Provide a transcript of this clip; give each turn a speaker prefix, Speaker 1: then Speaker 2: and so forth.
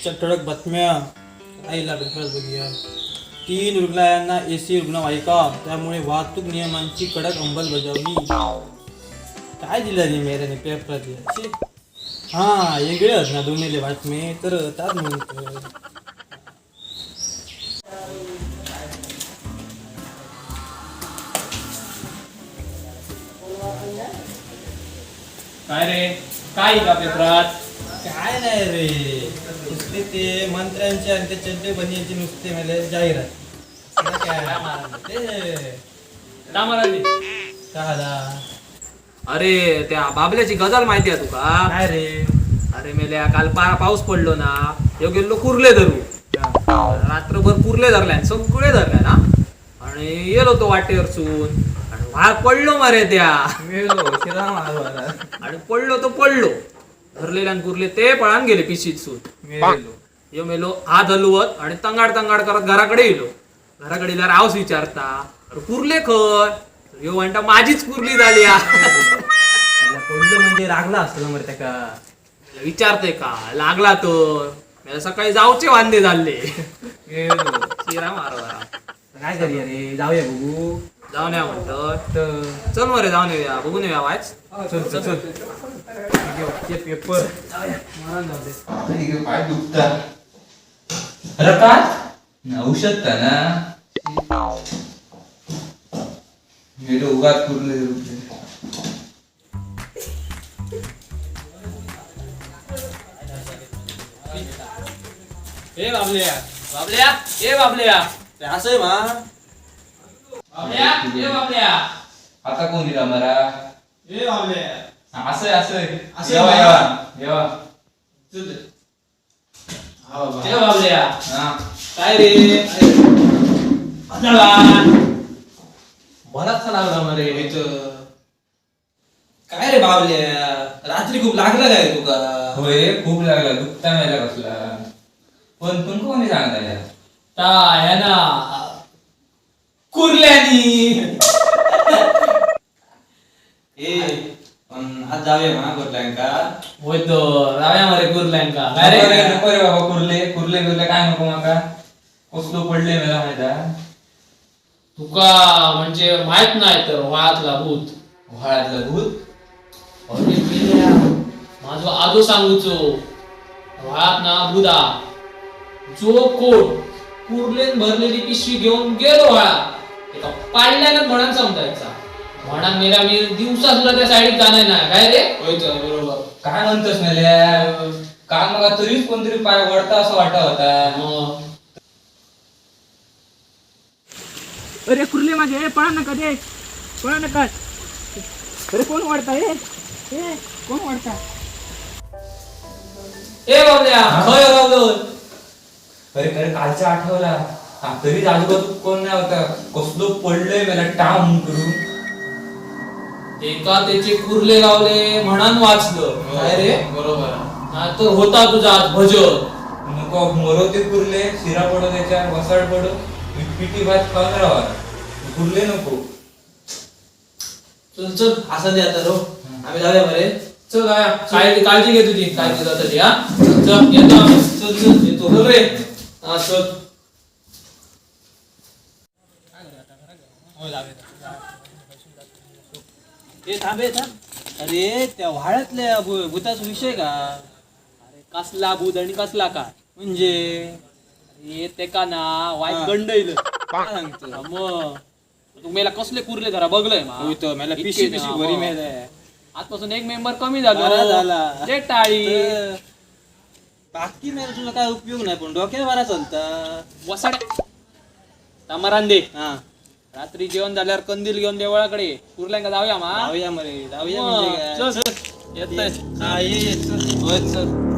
Speaker 1: ठळक बातम्या. आईला पेपरात बघूया. 3 रुग्णालयांना एसी रुग्णवाहिका, त्यामुळे वाहतूक नियमांची कडक अंमलबजावणी. काय दिलं रे मेऱ्याने पेपरात? शी. हा वेगळे आहेत ना दोन्ही बातमी तर त्यात म्हणतो.
Speaker 2: काय रे, काय का पेपरात?
Speaker 1: काय नाही रे, नुसते ते मंत्र्यांचे आणि ते चड्डे बनियाची नुसते म्हणजे जाहिरात. काय ते
Speaker 2: कामाला.
Speaker 1: काय?
Speaker 2: अरे, त्या बाबल्याची गजाल माहिती आहे तुका?
Speaker 1: काय रे?
Speaker 2: अरे मेल्या, काल पाऊस पडलो ना, ह्यो गेलो कुर्ले धरू. रात्रभर कुर्ले धरल्यान, सगळे धरल्या ना, आणि येलो तो वाटेवरसून आणि व्हाळ पडलो मरे त्या.
Speaker 1: मेलो शिराम आलो.
Speaker 2: आणि पडलो तो पडलो, धरलेल्यान कुर्ले ते पळान गेले पिशीतसून.
Speaker 1: मेलो.
Speaker 2: यो मेलो हात हलवत आणि तंगाड तंगाड करत घराकडे येलो. घराकडे येल्यावर आवस विचारता, अरे कुर्ले खय? यो म्हणता, माझीच कुर्ली झाली हा.
Speaker 1: त्याला पडलं म्हणजे लागला असलं मरे त्याका.
Speaker 2: विचारते का लागला तर मला सकाळी जाऊचे वांदे झाले.
Speaker 1: मेलो.
Speaker 2: शिरा मारवा.
Speaker 1: काय करूया रे, जाऊया बघू.
Speaker 2: जाऊन या म्हणतं.
Speaker 1: तर
Speaker 2: चल मरे, जाऊन येऊया, बघून येऊया वाच.
Speaker 1: चल चल चल, ते पेपर.
Speaker 3: पाय दुखतात. अरे का औषध का ना मेलो, उगाच कुर्ले.
Speaker 1: ए बाबल्या.
Speaker 2: बाबल्या, ए बाबल्या.
Speaker 1: ते असं आहे मा.
Speaker 2: बाबल्या, ए बाबल्या.
Speaker 3: आता कोण दिला मला?
Speaker 1: ए बाबल्या.
Speaker 3: असं आहे, असं आहे.
Speaker 1: असं आहे
Speaker 3: येवा
Speaker 1: बा.
Speaker 3: येवा येवा.
Speaker 1: चल. हा बाबा.
Speaker 2: ए बाबल्या.
Speaker 3: हा.
Speaker 1: काय रे?
Speaker 2: बराचसा लागला मरे.
Speaker 1: काय रे बाबल्या, रात्री खूप लागला काय रे तुका?
Speaker 3: होय, खूप लागला, दुखता मेला कसला. पण तुमका कोणी सांगता या?
Speaker 2: ता ह्या ना कुर्ल्यानी.
Speaker 1: ए पण आज जाऊया मा कुर्ल्यांका.
Speaker 2: होय तर जाऊया मरे कुर्ल्यांका, काय
Speaker 3: नको रे,
Speaker 2: रे?
Speaker 3: नको रे बाबा, कुर्ले कुर्ले बिर्ले काय नको माका. कसलो पडले मला माहिती आहे.
Speaker 4: तुका म्हणजे माहित नाही तर व्हाळातला भूत.
Speaker 3: व्हाळातलं भूत?
Speaker 4: अरे मेल्या, माझो आजो सांगूचो, व्हाळात ना भूत जो कोण कुर्लेन भरलेली पिशवी घेऊन गेलो व्हाळात, एका पाडल्यानं म्हणून समजायचा. म्हणा मेला, मी दिवसा सुद्धा त्या साईडीत जाणार नाही, काय रे?
Speaker 1: बरोबर.
Speaker 3: काय म्हणतोस मेल्या, काल मला तरीच कोणतरी पाय वडता असं वाटत होता.
Speaker 4: मग.
Speaker 5: अरे कुर्ले माझे, पळा नका दे, पळा नका. अरे कोण वाढता हे? ए कोण वाढता?
Speaker 2: ए बाबल्या, खय हरवलं?
Speaker 3: अरे अरे, कालचा आठवला हा, तरीच आजूबाजू कोण नाही होता, कसलो पडलोय मला टाम करून.
Speaker 4: एका त्याचे कुर्ले गावले म्हणून वाचलं, काय रे?
Speaker 3: बरोबर.
Speaker 4: तर होता तुझा आज भजन.
Speaker 3: नको मरो ते कुर्ले, शिरा पडो त्याच्या, वसाड पडो, मी पिठी भात खाऊन राहा, कुर्ले नको.
Speaker 1: चल चल, असं दे आता रो, आम्ही जाऊया मरे.
Speaker 4: चल आया, काळजी काळजी घे तुझी, काळजी जातली हा. चल येतो आम्ही.
Speaker 1: चल चल, येतो.
Speaker 4: चल रे, हा चल.
Speaker 1: ए थांब, ए थांब, अरे त्या व्हाळातल्या भूताचा विषय का?
Speaker 2: अरे कसला भूत आणि कसला काय?
Speaker 1: म्हणजे?
Speaker 2: अरे तेका ना वाईट
Speaker 1: हा.
Speaker 2: गंड इलं.
Speaker 1: काय सांगतो?
Speaker 2: मग तू मेला कसले कुर्ले धरा बघलंय मा.
Speaker 1: होय तर, मला
Speaker 2: इतके
Speaker 1: पिशी
Speaker 2: ना,
Speaker 1: पिशी भरी
Speaker 2: मग.
Speaker 1: मेलाय.
Speaker 2: आजपासून एक मेंबर कमी झालो.
Speaker 1: बरा झाला.
Speaker 2: ते टाळी.
Speaker 1: तर, बाकी मेला तुझा काय उपयोग नाही, पण डोक्या बरा चालता.
Speaker 2: वसाड्या तामरांदे.
Speaker 1: हा.
Speaker 2: रात्री जेवण झाल्यावर कंदील घेऊन देवळाकडे ये. कुर्ल्यांका जाऊया मा.
Speaker 1: जाऊया मरे, जाऊया.
Speaker 2: मग,
Speaker 1: म्हणजे काय?
Speaker 2: चल येतोय.
Speaker 1: हा ये ये, चल.
Speaker 2: होय चल.